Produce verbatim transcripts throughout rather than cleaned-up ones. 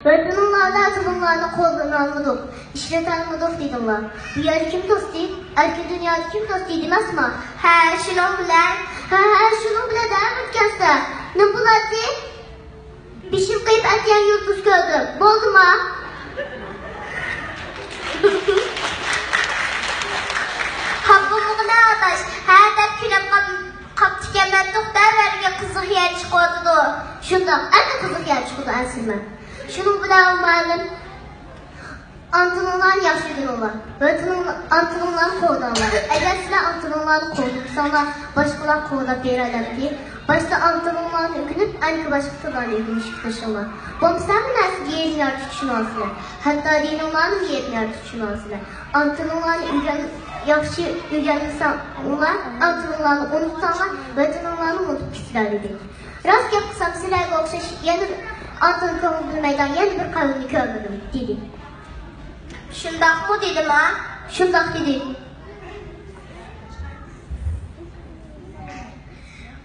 ۋەتىنىڭلاردا تىلىڭلارنى قولدىن ئالمىدۇق، ئىشلىتەلمىدۇق دېدىڭلار. بۇ يەردە كىم توستى؟ ئەركىن دۇنيادا كىم توستى دېمەسما؟ ھە، شۇنىڭ بىلەن، ھە، ھە، شۇنىڭ بىلەن دەۋەتكەنسە، نېمە بولاتتى؟ بېشىم قېيىپ ئەتىگەن يۇلتۇز كۆردۈم. بولدىما؟ خاپا بولمىغىنا ئاداش، ھە دەپ كۈلۈپ قاپ-، قاپتىكەنمەن، توختاۋەرگىن، قىزىق يەر چىقىۋاتىدۇ. شۇنداق، ئەمدى قىزىق يەر چىقىدۇ ئەسلىمە. شۇنىڭ بىلەن مۇئەللىم، ئانا تىلىڭلارنى ياخشى ئۆگىنىڭلار. ۋەتىنىڭ-، ئانا تىلىڭلارنى قوغداڭلار. ئەگەر سىلەر ئانا تىلىڭلارنى قوغدىمىساڭلار، باشقىلار قوغداپ بېرەلەمتى؟ باشتا ئانا تىلىڭلارنى ئۆگىنىپ، ئەنكى باشقا تىللارنى ئۆگىنىشكە تىرىشىڭلار. بولمىسا ھەممە نەرسىگە يېرىم يارتى چۈشىنىۋالىسىلەر. ھەتتا دىنىڭلارنىمۇ يېرىم يارتى چۈشىنىۋالىسىلەر. ئانا تىلىڭلارنى ئۆگەن-، ياخشى ئۆگەنمىسەڭلار، ئانا تىلىڭلارنى ئۇنتۇساڭلار، ۋەتىنىڭلارنى ئۇنتۇپ كېتىسىلەر، دېدى. راست گەپ قىلسام، سىلەرگە ئوخشاش يەنە بىر ئانا تىل كۆڭۈل بۆلمەيدىغان يەنە بىر قەۋمنى كۆرمىدىم، دېدى. شۇنداقمۇ دېدىما؟ شۇنداق دېدى.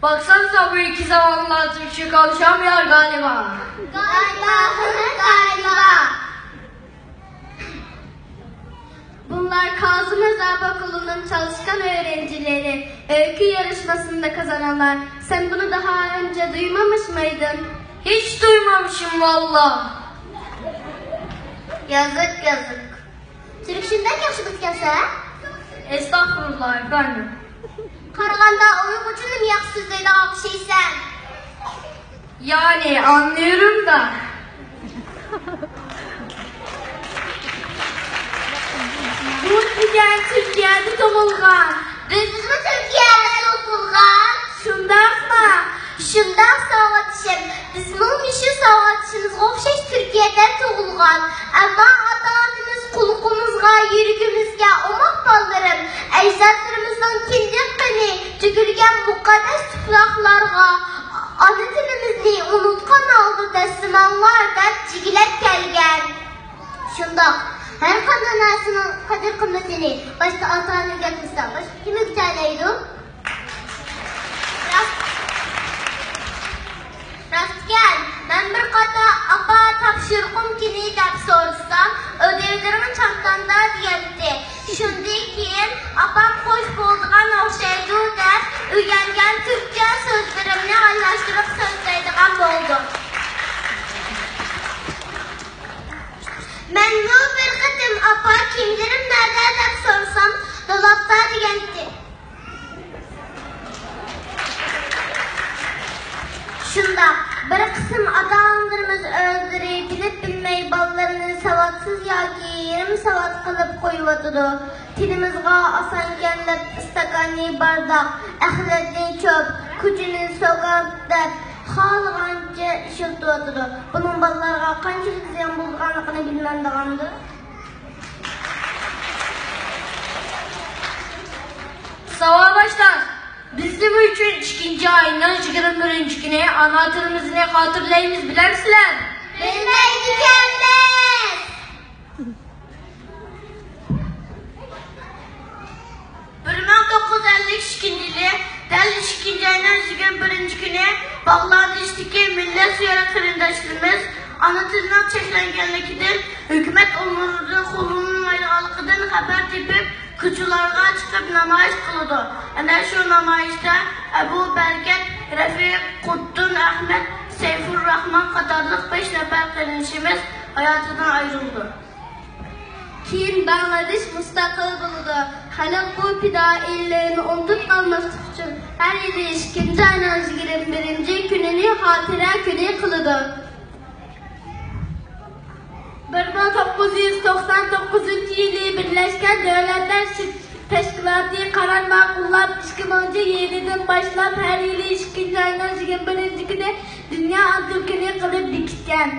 باقسام، سابىي ئىككى زامانلار تۈركچە قاۋشام يار غالىبا. غالىبا، غالىبا. بۇلار كازىم رىزا باقۇلىنىڭ چالىشقان ئۆيرەنچىلىرى، ئۆيكۈ ياراشماسىندا قازانانلار. سەن بۇنى داھا ئەنچە دۇيمامىشمايدىڭ؟ ھېچ دۇيمامىشىم، ۋاللا. يازىق، يازىق. تۈركچىنى بەك ياخشى بىلىدىكەنسەن. ئەستەغپۇرۇللا، ئەپەندىم. قارىغاندا ئۇيغۇرچىنىمۇ ياخشى سۆزلەيدىغان ئوخشايسەن. يەنى ئاڭلىيۇرۇم دا. بۇ دېگەن تۈركىيەدە تۇغۇلغان. بىزمۇ تۈركىيەدە تۇغۇلغان. شۇنداقمۇ؟ شۇنداق ساۋاتدىشىم. بىزمۇ مۇشۇ ساۋاتدىشىمىزغا ئوخشاش تۈركىيەدە تۇغۇلغان. ئەمما ئاتا-ئانىمىز قۇلىقىمىزغا، يۈرىكىمىزگە ئوماق بالىلىرىم، ئەجدادلىرىمىزنىڭ كىندىك قېنى تۆكۈلگەن مۇقەددەس تۇپراقلارغا ئانا تىلىمىزنى ئۇنتۇتقان ھالدا دەسسىمەڭلار دەپ جىگىلەپ كەلگەن. شۇنداق، ھەر قانداق نەرسىنىڭ قەدىر-قىممىتىنى باشتا ئاتا-ئانا ئۆگەتمىسە، باشقا كىم ئۆگىتەلەيدۇ؟ راست، راستكەن، مەن بىر قاتا ئاپا تاپشۇرۇقۇم كىنى دەپ سورىسام، ئۆدەيلىرىڭ چامداندا دېگەنتى. شۇندىن كېيىن ئاپام خوش بولىدىغان ئوخشايدۇ دەپ ئۆگەنگەن تۈركچە سۆزلىرىمنى ئايلاشتۇرۇپ سۆزلەيدىغان بولدۇم. مەنمۇ بىر قېتىم ئاپا كىيىملىرىم نەدە دەپ سورىسام، دولابتا دېگەنتى. شۇنداق، بىر قىسىم ئاتا-ئانىلىرىمىز ئۆزلىرى بىلىپ-بىلمەي بالىلىرىنى ساۋاتسىز ياكى يېرىم ساۋات قىلىپ قويۇۋاتىدۇ. تىلىمىزغا ئاسانكەن دەپ ئىستاكاننى بارداق، ئەخلەتنى چۆپ، كۇچىنى سوكاپ دەپ خالىغانچە ئىشلىتىۋاتىدۇ. بۇنىڭ بالىلارغا قانچىلىك زىيان بولىدىغانلىقىنى بىلمەمدىغاندۇ؟ ساۋاقداشلار، بىز نېمە ئۈچۈن ئىككىنچى ئاينىڭ يىگىرمە بىرىنچى كۈنى ئانا تىلىمىزنى خاتىرىلەيمىز، بىلەمسىلەر؟ بىلمەيدىكەنمىز. بىر مىڭ توققۇز يۈز ئەللىك ئىككىنچى يىلى دەل ئىككىنچى ئاينىڭ يىگىرمە بىرىنچى كۈنى باغلادېشتىكى مىللەتسۆيەر قېرىنداشلىرىمىز ئانا تىلنىڭ چەكلەنگەنلىكىدىن، ھۆكۈمەت ئورۇنلىرىدىن قوللىنىلمايدىغانلىقىدىن خەۋەر تېپىپ، كوچىلارغا چىقىپ نامايىش قىلىدۇ. ئەنە شۇ نامايىشتا ئەبۇ بەرىكەت، رەفىق، قۇتتۇن ئەخمەت، سەيفۇرراخمان قاتارلىق بەش نەپەر قېرىندىشىمىز ھاياتىدىن ئايرىلىدۇ. كېيىن باڭلادېش مۇستەقىل بولىدۇ. خەلق بۇ پىدائىيلىرىنى ئۇنتۇپ قالماسلىق ئۈچۈن ھەر يىلى ئىككىنچى ئاينىڭ يىگىرمە بىرىنچى كۈنىنى خاتىرە كۈنى قىلىدۇ. بىر مىڭ توققۇز يۈز توقسان توققۇزىنچى يىلى بىرلەشكەن دۆلەتلەر تەشكىلاتى قارار ماقۇللاپ، ئىككى مىڭىنچى يىلىدىن باشلاپ ھەر يىلى ئىككىنچى ئاينىڭ يىگىرمە بىرىنچى كۈنى دۇنيا ئانا تىل كۈنى قىلىپ بېكىتكەن.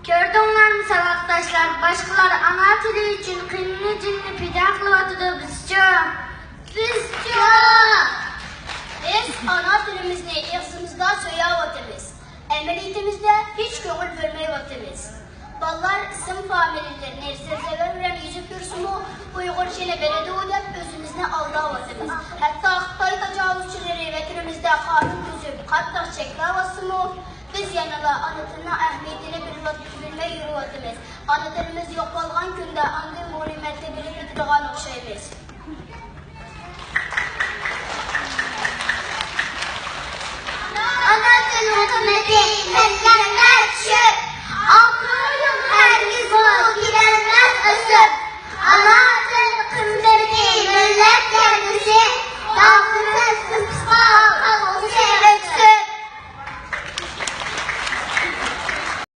كۆردۈڭلارمۇ ساۋاقداشلار، باشقىلار ئانا تىلى ئۈچۈن قېنىنى جېنىنى پىدا قىلىۋاتىدۇ، بىزچۇ؟ بىزچۇ؟ بىز ئانا تىلىمىزنى ئېغىزىمىزدا سۆيەۋاتىمىز، ئەمەلىيىتىمىزدە ھېچ كۆڭۈل بۆلمەيۋاتىمىز. بالىلار ئىسىم فامىلىلىرىنى زىرزەۋەر بىلەن يېزىپ يۈرسىمۇ، ئۇيغۇرچىنى بىلىدۇ دەپ ئۆزىمىزنى ئالداۋاتىمىز. ھەتتا خىتاي تاجاۋۇزچىلىرى ۋەتىنىمىزدە قانۇن بۇزۇپ، قاتتىق چەكلەۋاتسىمۇ، بىز يەنىلا ئانا تىلنىڭ ئەھمىيىتىنى قىممىتى، خەلقئارا